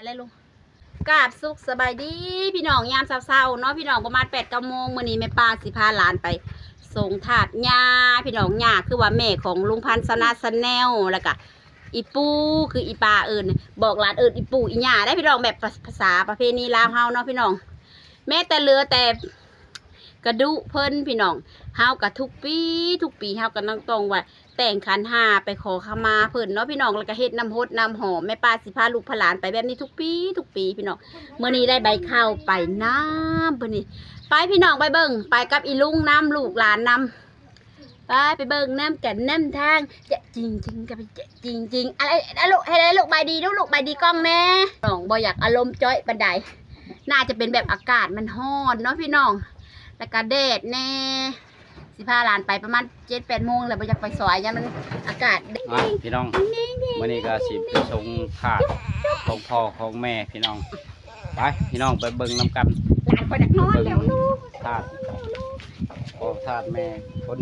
ໄດ້ລົງ ກາບສຸກສະບາຍດີພີ່ນ້ອງ ຍາມເຊົ້າໆເນາະພີ່ນ້ອງ ປະມານແປດເກົ້າໂມງ ມື້ນີ້ແມ່ປ້າຊິພາຫຼານໄປສົ່ງທາດຍ່າພີ່ນ້ອງ. ຍ່າຄືວ່າແມ່ຂອງລຸງພັນຊະນະ Channel ແລ້ວກະອີ່ປູ່ ຄືອີ່ປ້າເອີ້ນ ບອກຫຼານເອີ້ນອີ່ປູ່ອີ່ຍ່າໄດ໋ພີ່ນ້ອງ ແບບພາ ພາສາປະເພນີລາວເຮົາເນາະພີ່ນ້ອງ. ແມ້ແຕ່ເຫຼືອແຕ່ກະດູກເພິ່ນພີ່ນ້ອງ ເຮົາກະທຸກປີ ທຸກປີເຮົາກະຕ້ອງ ຕ້ອງໄຫວ້ ແຕ່ງຂັນຫ້າໄປຂໍຂະມາເພິ່ນເນາະພີ່ນ້ອງ ແລ້ວກະເຮັດນ້ຳຫົດນ້ຳຫອມ. ແມ່ປ້າຊິພາລູກພາຫຼານໄປແບບນີ້ທຸກປີ ທຸກປີພີ່ນ້ອງ. ມື້ນີ້ໄດ້ໃບເຂົ້າໄປນຳເພິ່ນນີ້ ໄປພີ່ນ້ອງ ໄປເບິ່ງ ໄປກັບອີ່ລຸງນຳ ລູກຫຼານນຳ ໄປ ໄປເບິ່ງນຳກັນນຳທາງ ຈະຈິງຈິງກັບຈະຈິງຈິງ ອະໄລ ອະລູກ ເຮັດໃດລູກ ບາຍດີລູກ ບາຍດີກ້ອງແດ່. ນ້ອງບໍ່ຢາກອາລົມຈ້ອຍປານໃດ ໜ້າຈະເປັນແບບອາກາດມັນຮ້ອນເນາະພີ່ນ້ອງ ແລ້ວກະແດດແດ່. ຊິພາຫຼານໄປປະມານເຈັດແປດໂມງແລ້ວ ບໍ່ຢາກໄປສວຍ ຢ້ານມັນອາກາດ ມາພີ່ນ້ອງ ມື້ນີ້ກະຊິໄປສົ່ງທາດຂອງພໍ່ຂອງແມ່ພີ່ນ້ອງ. ໄປພີ່ນ້ອງ ໄປເບິ່ງນຳກັນ. ຫຼານຂ້ອຍຢາກນອນແລ້ວລູກ ທາດ ຂອງທາດແມ່ ຄົນ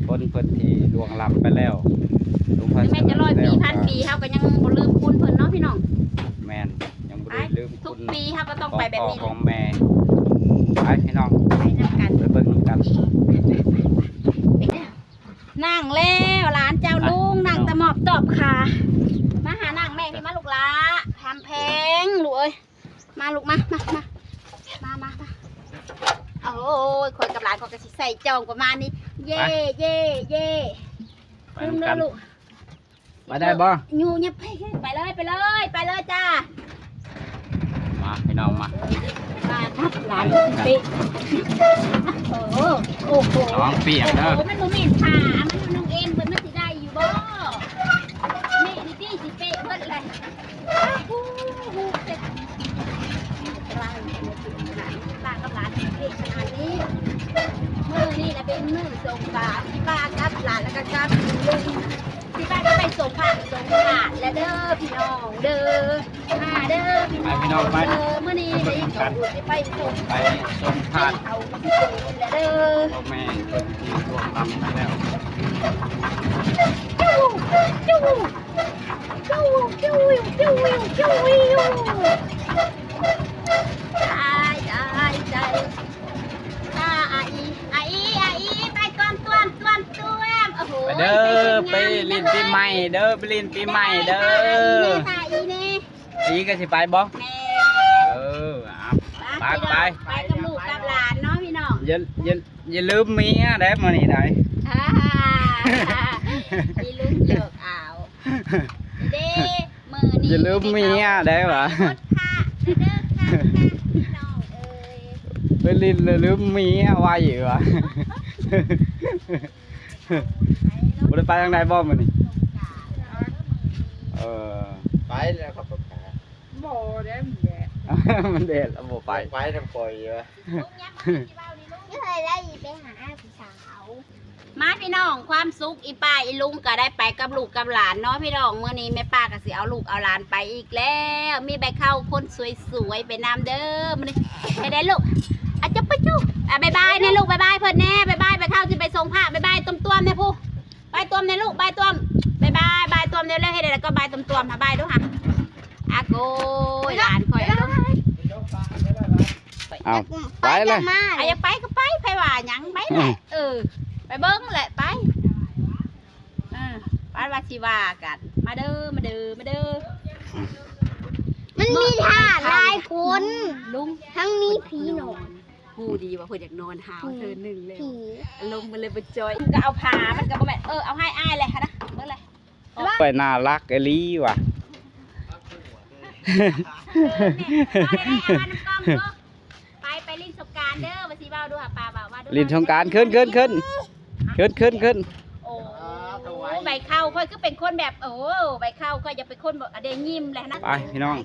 ຄົນເພິ່ນທີ່ລ່ວງລັບໄປແລ້ວ ແມ່ນຈະຮ້ອຍປີພັນປີ ເຮົາກະຍັງບໍ່ລືມຄຸນເພິ່ນເນາະພີ່ນ້ອງ. ແມ່ນ ຍັງບໍ່ໄດ້ລືມຄຸນ ທຸກປີເຮົາກະຕ້ອງໄປແບບນີ້ ຂອງພໍ່ຂອງແມ່. ໄປພີ່ນ້ອງ ໄປນຳກັນ ໄປເບິ່ງນຳກັນ. ນັ່ງແລ້ວຫຼານເຈົ້າລຸງ ນັ່ງຕະໝອບຕອບຂາ. ມາຫານັ່ງແມ່ພີ່ ມາລູກຫຼ້າ ຄຳແພງລູກເອີຍ ມາລູກ ມາ ມາ ມາ ມາ ມາ ມາ. ໂອ້ຍ ຂ້ອຍກັບຫຼານຂ້ອຍກະຊິໃສ່ຈ່ອງປະມານນີ້ ເຢ້ ເຢ້ ເຢ້. ໄປນຳກັນ ໄປໄດ້ບໍ່? ຢູ່ ຍັບ ໄປ ໄປເລີຍ ໄປເລີຍ ໄປເລີຍຈ້າ. ມາພີ່ນ້ອງມາ ມາ ມາ ຫຼານເປະ. ໂອ້ໂຫ ໂອ້ໂຫ ລະວັງປຽກເດີ. ໂອ້ ມັນບໍ່ແມ່ນຜ້າ ມັນນຸ່ງເອັນເພິ່ນ ມັນຊິໄດ້ຢູ່ບໍ່? ແມ່ນີ້ຕິຊິເປະເພິ່ນແຫຼະ. ປ້າກັບຫຼານເປັນເພດຂະໜາດນີ້. ມື້ນີ້ລະເປັນມື້ສົງການ ປ້າກັບຫຼານລະກະກັບລຸງ ຊິພາກັນໄປສົງພະສົງທາດແລ້ວເດີພີ່ນ້ອງເດີ. ມາເດີພີ່ນ້ອງ ໄປພີ່ນ້ອງໄປ ເດີ. ມື້ນີ້ໄປສົ່ງ ໄປສົ່ງທາດ ເອົາແມ່ເພິ່ນທີ່ລ່ວງລັບໄປແລ້ວ. ຕາຍ ຕາຍ ຕາຍ. ອາອີ ອາອີ ອາອີ ໄປຕວມ ຕວມ ຕວມ ຕວມ. ໂອ້ໂຫ ໄປເດີ ໄປຫຼິ້ນປີໃໝ່ເດີ ໄປຫຼິ້ນປີໃໝ່ເດີ. ອາອີແນ່ ອາອີແນ່ ອາອີກະຊິໄປບໍ່? ແມ່ນ ເອີ ເອົາ ໄປ ໄປ ໄປກັບລູກກັບຫຼານເນາະພີ່ນ້ອງ. ຢ່າ ຢ່າ ຢ່າລືມເມຍໄດ໋ມື້ນີ້ໄດ໋. ອີລຸງຢອກອາວເດ້. ມື້ນີ້ຢ່າລືມເມຍໄດ້ຫວາ ໄປຫຼິ້ນແລ້ວລືມເມຍໄວ້ຫວາ. ບໍ່ໄດ້ໄປທາງໃດບໍ່ມື້ນີ້? ເອີ ໄປແລ້ວຄັບ ບໍ່ໄດ້ ມັນແດດ ມັນແດດ ເອົາບໍ່ໄປ ໄປນຳຂ້ອຍຫວາ. ມາພີ່ນ້ອງ ຄວາມສຸກ ອີປ້າອີລຸງກະໄດ້ໄປກັບລູກກັບຫຼານເນາະພີ່ນ້ອງ. ມື້ນີ້ແມ່ປ້າກະຊິເອົາລູກເອົາຫຼານໄປອີກແລ້ວ. ມີໃບເຂົ້າຄົນສວຍໆໄປນຳເດີມື້ນີ້. ເຮັດໄດ້ລູກ ອາຈຸປະຈຸ ອາ ບາຍບາຍແນ່ລູກ ບາຍບາຍເພິ່ນແນ່ ບາຍບາຍ. ໃບເຂົ້າຊິໄປສົ່ງພະ ບາຍບາຍ ຕົມຕວມແນ່ຜູ້ ໄປຕວມແນ່ລູກ ບາຍຕວມ ບາຍບາຍ ບາຍຕວມເລັວໆ. ເຮັດໄດ້ລະກະບາຍຕວມໆ ຫາບາຍດູຫາ. ອາໂກຍ ຫຼານຂ້ອຍ ເອົາ ໄປລະ ອາ ຢາກໄປກະໄປ ໃຜວ່າຫຍັງ ໄປແຫຼະ. ເອີ ໄປເບິ່ງແຫຼະ ໄປ. ເອີ ປາດວ່າຊິວ່າກັນ ມາເດີ ມາເດີ ມາເດີ. ມັນມີທາດຫຼາຍຄົນ ລຸງ ທັງມີຜີນອນ. ຮູ້ດີວ່າເພິ່ນຢາກນອນຫາວເທື່ອໜຶ່ງແລ້ວ ອາລົມມັນເລີຍບໍ່ຈ່ອຍ. ກະເອົາຜ້າ ມັນກະບໍ່ແມ່ນ ເອີ ເອົາໃຫ້ອ້າຍແຫຼະຫັ້ນນະ ເບິ່ງແຫຼະ. ຂ້ອຍໜ້າຮັກອີ່ຫຼີຫວາ. ໄປ ໄປຫຼິ້ນສົງການເດີ ວ່າຊິເວົ້າດູຫາ ປ້າເວົ້າ ເວົ້າດູ. ຫຼິ້ນສົງການ ຂຶ້ນ ຂຶ້ນ ຂຶ້ນ ຂຶ້ນ ຂຶ້ນ ຂຶ້ນ. ໂອ້ ໃບເຂົ້າຂ້ອຍຄືເປັນຄົນແບບ ໂອ້ ໃບເຂົ້າຂ້ອຍຢາກເປັນຄົນແບບ ອາ ໄດ້ຍິ້ມແຫຼະນະ. ໄປພີ່ນ້ອງ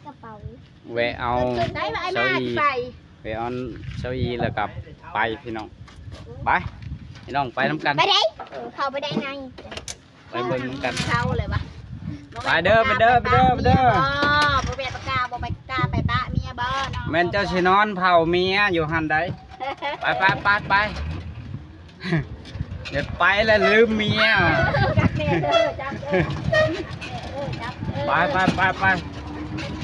ແວະເອົາ ໄປ ໄປ ໄປ ແວະເອົາເກົ້າອີ່ແລ້ວກະໄປພີ່ນ້ອງ. ໄປພີ່ນ້ອງ ໄປນຳກັນ ໄປໄດ້ ເອີ ເຂົ້າໄປໄດ້ໃນ. ໄປເບິ່ງນຳກັນ ເຊົາເລີຍຫວາ. ໄປເດີ ໄປເດີ ໄປເດີ ໄປເດີ. ບໍ່ແມ່ນປາກາ ບໍ່ໄປກາໄປປະເມຍບໍ່? ແມ່ນເຈົ້າຊິນອນເຝົ້າເມຍຢູ່ຫັ້ນໃດ. ໄປ ໄປ ໄປ ໄປ. ຢ່າໄປລະລືມເມຍ. ຈັບແມ່ເດີ ຈັບເດີ ຈັບເດີ. ໄປ ໄປ ໄປ ໄປ.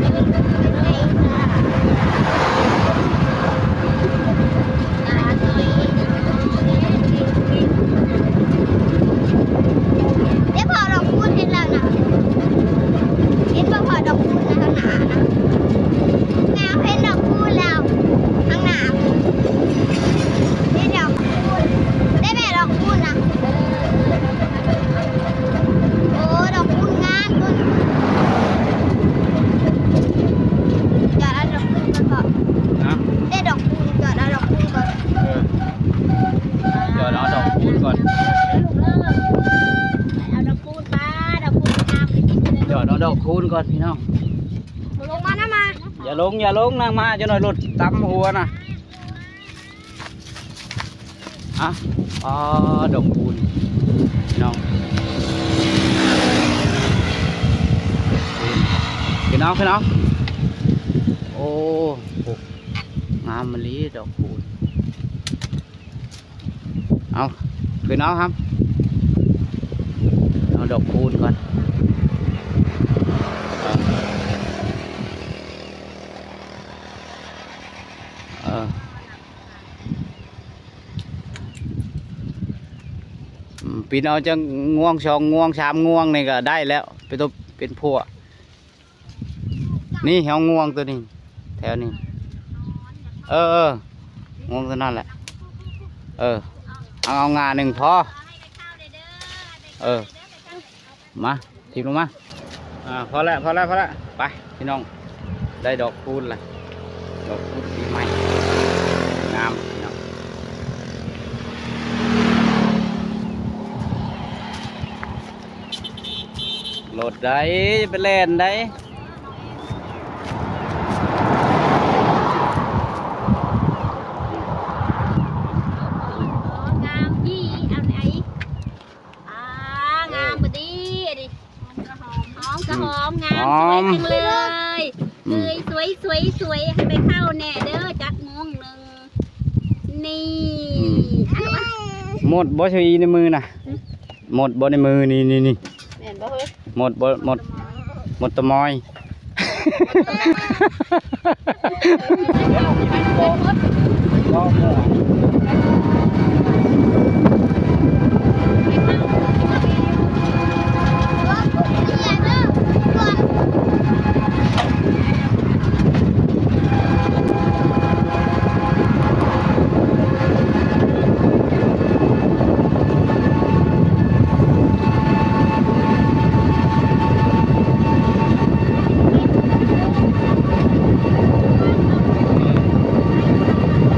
ເດ້ພໍ່ ດອກຄູນເຫັນແລ້ວນະ ເຫັນບໍ່ພໍ່ ດອກຄູນນະ ທາງໜ້ານະ ງາມ ເຫັນດອກຄູນແລ້ວ ທາງໜ້າ ເດ້ດອກຄູນ ເດ້ແມ່ດອກຄູນນະ ໂອ້ ດອກຄູນງາມ ຕົ້ນ ຈອດເອົາດອກຄູນກ່ອນພໍ່ ຮະ ເດ້ດອກຄູນ ຈອດເອົາດອກຄູນກ່ອນ ເອີ ຈອດເອົາດອກຄູນກ່ອນ ເອົາດອກຄູນມາ ດອກຄູນງາມ ຈອດເອົາດອກຄູນກ່ອນພີ່ນ້ອງ ລົງມານຳມາ ຢ່າລົງ ຢ່າລົງ ນາງມາ ຈັກໜ້ອຍລົດຕຳຫົວນະ. ອ່ະ ອໍ ດອກຄູນ ພີ່ນ້ອງ ພີ່ນ້ອງ ພີ່ນ້ອງ ໂອ້ ໂອ້ ງາມມະລີດອກຄູນ ເອົາ ຂຶ້ນເອົາ ຫຳ ເອົາດອກຄູນກ່ອນ ເອີ ເອີ. ອືມ ປີນເອົາຈັກງວງ ສອງງວງ ສາມງວງນີ້ກໍໄດ້ແລ້ວ ເປັນຕົວ ເປັນພົວ ນີ້ເອົາງວງຕົວນີ້ ແຖວນີ້ ເອີ ເອີ ງວງຕົວນັ້ນແຫຼະ ເອີ ເອົາ ເອົາງ່າໜຶ່ງພໍ ເອີ. ມາ ຖີບລົງມາ ອ່າ ພໍແລ້ວ ພໍແລ້ວ ພໍແລ້ວ ໄປພີ່ນ້ອງ ໄດ້ດອກຄູນລະ ດອກຄູນປີໃໝ່ ງາມພີ່ນ້ອງ ລົດໃດ ຢ່າໄປແລ່ນໃດ ງາມ ພີ້ ເອົາໄດ໋. ອ່າ ງາມບໍ່ດີ ອັນນີ້ ຫອມກະຫອມ ຫອມ ຫອມ ງາມ ຫອມ ສວຍຈັງເລີຍ ອືມ ເອີຍ ສວຍ ສວຍ ສວຍ ໃຫ້ໄປເຂົ້າແດ່ເດີ ຈັກໂມງໜຶ່ງ ນີ້ ອືມ ເອົາ ໝົດບໍ່ ຊະອີ ໃນມືນະ ຫຶ ໝົດບໍ່ໃນມື ນີ້ ນີ້ ນີ້ ແມ່ນບໍ່ເຮີ້ຍ ໝົດບໍ່ ໝົດ ໝົດຕະມອຍ.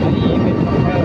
ອັນນີ້ເປັນຊັອບເປີ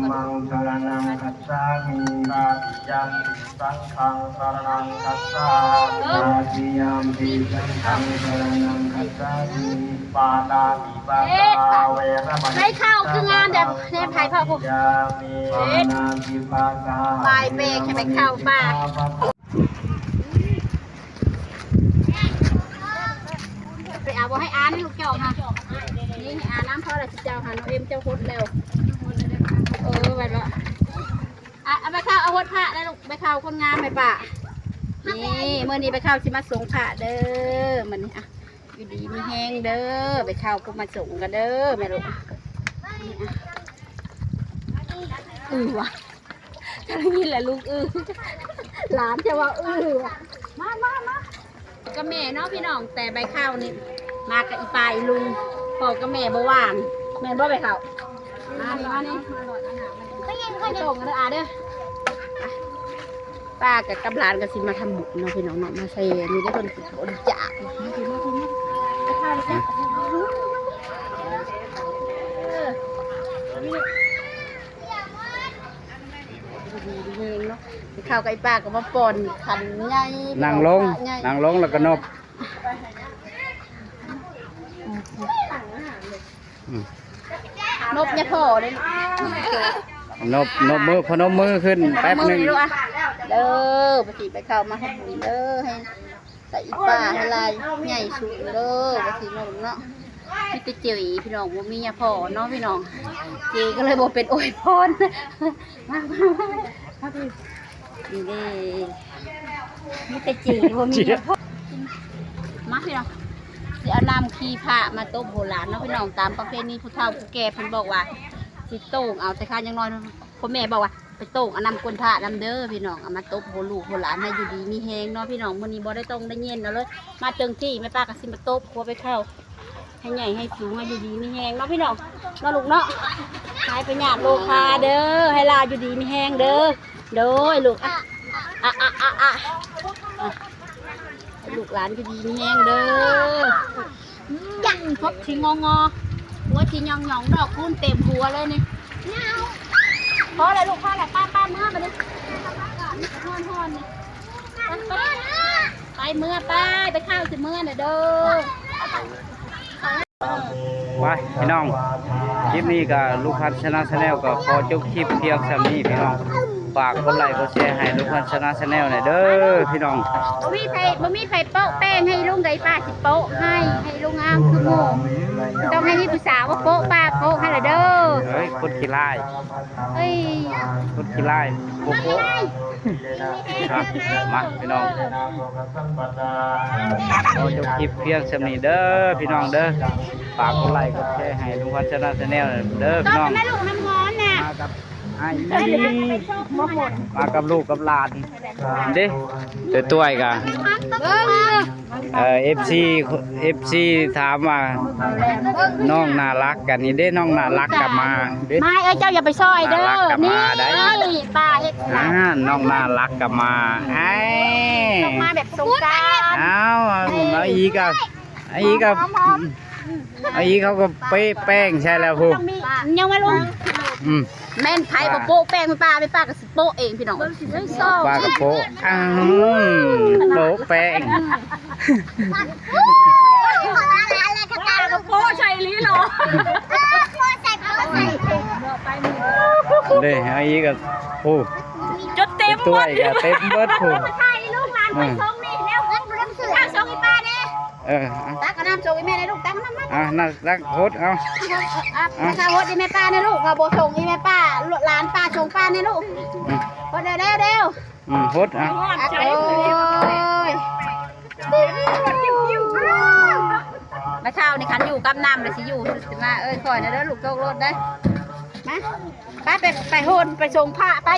ມມັງສະຣະນັງຄັດສາມິ ຕາຕິຍຳ ສັງຄັງສະຣະນັງຄັດສາມິ ຕາຕິຍຳປິສັງຄັງສະຣະນັງຄັດສາມິ ປານາຕິປາຕາເວລະມະນີ ໃບເຂົ້າຄືງາມແບບແນມໃຜພໍ່ຜູ້ ຍາມິ ປານາຕິປາຕາ ປາຍເບກໃຫ້ໃບເຂົ້າປ່າ ໄປເອົາບໍ່ໃຫ້ອານລູກເຈົ້າຫັ້ນ ນີ້ໃຫ້ອານຳເຂົາລະ ເຈົ້າຫັ້ນ ນ້ອງເອັມເຈົ້າຫົດແລ້ວ ເອີ ແມ່ນບໍ່ ອະ ເອົາໃບເຂົ້າ ເອົາຫົດພະໄດ້ລູກ ໃບເຂົ້າຄົນງາມແມ່ປ້າ ນີ້ ມື້ນີ້ໃບເຂົ້າຊິມາສົ່ງພະເດີ ມື້ນີ້ ອະ ຢູ່ດີມີແຮງເດີ ໃບເຂົ້າຜູ້ມາສົ່ງກັນເດີແມ່ລູກ ອືຫວາ ກະໄດ້ຍິນແຫຼະລູກ ອື ຫຼານຈະວ່າ ເອີ ມາ ມາ ມາ ກັບແມ່ເນາະພີ່ນ້ອງ ແຕ່ໃບເຂົ້ານີ້ມາກັບອີປ້າອີລຸງ ພໍ່ກັບແມ່ບໍ່ວ່າງ ແມ່ນບໍ່ໃບເຂົ້າ? ມານີ້ ມານີ້ ໄປສົ່ງກັນເດີອາເດີ ປ້າກັບ ກັບຫຼານກໍຊິມາທຳບຸນເນາະພີ່ນ້ອງເນາະ ມາໃສ່ນີ້ເດ້ ເພິ່ນບໍລິຈາກ ເອີ ດີໆ ເນາະ ເຂົ້າໄກ່ປາກກໍມາປ່ອນຂັນໃຫຍ່ ນັ່ງລົງ ນັ່ງລົງແລ້ວກໍນົບ ອືມ ນົບຍາພໍ່ເດ້ ນົບ ນົບມື ພະນົມມືຂຶ້ນແປັບໜຶ່ງ ເດີ ປະຕິໄປເຂົ້າມາເຮັດບຸນເດີ ໃຫ້ ໃສ່ອີປ້າໃຫ້ຫຼາຍໃຫຍ່ສຸດເດີ ວ່າຊິເນາະ ມີແຕ່ເຈອີ່ພີ່ນ້ອງ ບໍ່ມີຍາພໍ່ເນາະພີ່ນ້ອງ ເຈກໍເລີຍບໍ່ເປັນອວຍພອນ ນີ້ເດ້ ມີແຕ່ເຈບໍ່ມີຍາພໍ່ ມາພີ່ນ້ອງ ຊິເອົານ້ຳຂີ້ພະມາຕົບຫົວຫຼານເນາະພີ່ນ້ອງ ຕາມປະເພນີຜູ້ເຖົ້າຜູ້ແກ່ເພິ່ນບອກວ່າ ຊິໂຕ່ງເອົາ ແຕ່ຂ້າຍັງນ້ອຍ ພໍ່ແມ່ບອກວ່າ ໄປໂຕ່ງເອົານ້ຳກົ້ນພະນຳເດີພີ່ນ້ອງ ເອົາມາຕົບຫົວລູກຫົວຫຼານໃຫ້ຢູ່ດີມີແຮງເນາະພີ່ນ້ອງ ມື້ນີ້ບໍ່ໄດ້ຕ້ອງໄດ້ເຢັນເອົາເລີຍ ມາເຖິງທີ່ແມ່ປ້າກໍຊິມາຕົບຫົວໄປເຂົ້າ ໃຫ້ໃຫຍ່ໃຫ້ສູງ ໃຫ້ຢູ່ດີມີແຮງເນາະພີ່ນ້ອງ ເນາະລູກເນາະ ຫາຍພະຍາດໂລຄາເດີ ໃຫ້ຫຼານຢູ່ດີມີແຮງເດີ ໂດຍລູກ ອະ ອະ ອະ ອະ ອະ ໃຫ້ລູກຫຼານຢູ່ດີມີແຮງເດີ. ຈັງຄົບຊິງອງອ ຫົວຊິຫຍອງໆ ດອກຄູນເຕັມຫົວເລີຍນີ້ ພໍແລ້ວລູກ ພໍແລ້ວ ໄປໆ ເມືອບາດນີ້ ຮ້ອນໆ ນີ້ ໄປໆ ໄປເມືອ ໄປ ໄປ ຂ້າວຊິເມືອແລ້ວເດີ. ໄປພີ່ນ້ອງ ຄລິບນີ້ກໍລຸງພັນຊະນະແຊນແນວກໍຂໍຈົບຄລິບພຽງສ່ຳນີ້ພີ່ນ້ອງ ຝາກກົດໄລກົດແຊໃຫ້ລຸງພັນຊະນະແຊນແນວແດ່ເດີພີ່ນ້ອງ. ບໍ່ມີໃຜ ບໍ່ມີໃຜໂປະແປ້ງໃຫ້ລຸງ ໃດປ້າຊິໂປະໃຫ້ ໃຫ້ລຸງງາມຄືໝູ່ ຕ້ອງໃຫ້ມີຜູ້ສາວມາໂປະປ້າໂປະໃຫ້ລະເດີ. ເຮີ້ຍ ຄົນຂີ້ລ້າຍ ເຮີ້ຍ ຄົນຂີ້ລ້າຍ ໂປະໂປະ. ອ່ະ ມາພີ່ນ້ອງ ຂໍຈົບຄລິບພຽງສ່ຳນີ້ເດີພີ່ນ້ອງເດີ ຝາກກົດໄລກົດແຊໃຫ້ລຸງພັນຊະນະແຊນແນວເດີພີ່ນ້ອງ. ມາກັບອ້າຍອີ່ ມາກັບລູກກັບຫຼານເດ້ ຕົວຕ້ວຍກະ ເອີ ເອັຟຊີ ເອັຟຊີຖາມວ່ານ້ອງໜ້າລັກກັນນີ້ເດ້ ນ້ອງໜ້າລັກກໍມາເດ້. ມາເອີຍ ເຈົ້າຢ່າໄປຊ່ອຍເດີ ໜ້າລັກກໍມາໄດ໋ ນີ້ປ້າເຮັດ ອ່າ ນ້ອງໜ້າລັກກໍມາ ເອີ ຕ້ອງມາແບບສົງການ. ເອົາ ເອົາອີກ ເອົາອີກ ເອົາອີກ ເຂົາກໍເປະແປ້ງໃສ່ແລ້ວພຸ້ນ ຍັງມາລົງ ອືມ ແມ່ນໃຜບໍ່ໂປະແປ້ງແມ່ປ້າ ແມ່ປ້າກໍຊິໂປະເອງພີ່ນ້ອງ. ປ້າກໍໂປະ ອ້າວ ໂປະແປ້ງ ປ້າກໍໂປະໃສ່ອີ່ຫຼີເນາະ. ເດ້ ເອົາອີກກໍ ໂອ້ ຈົນເຕັມ ຕົວກໍເຕັມເບິດພຸ້ນ. ຖ່າຍລູກຫຼານໄປສົ່ງນີ້ແລ້ວ ເອົາສົ່ງໃຫ້ປ້າແດ່. ເອີ ຕັກເອົານ້ຳສົ່ງອີ່ແມ່ແດ່ລູກ ຕັກນ້ຳມາ. ອ່າ ຕັກຫົດເອົາ ເອົາ ເອົາ ຫົດອີ່ແມ່ປ້າແດ່ລູກ ເຂົາບໍ່ສົ່ງອີ່ແມ່ປ້າ ຫຼານປ້າສົ່ງປ້າແດ່ລູກ. ອືມ ຫົດເດີ ເດີ ເດີ ອືມ ຫົດເອົາ. ໂອ້ຍ ມາເຊົ້ານີ້ຄັນຢູ່ກັບນ້ຳລະຊິຢູ່ ຊິມາເອີຍຂ້ອຍນະເດີລູກ ຕົກລົດເດີ. ມາ ໄປ ໄປ ໄປໂຮນ ໄປສົ່ງພະ ໄປ.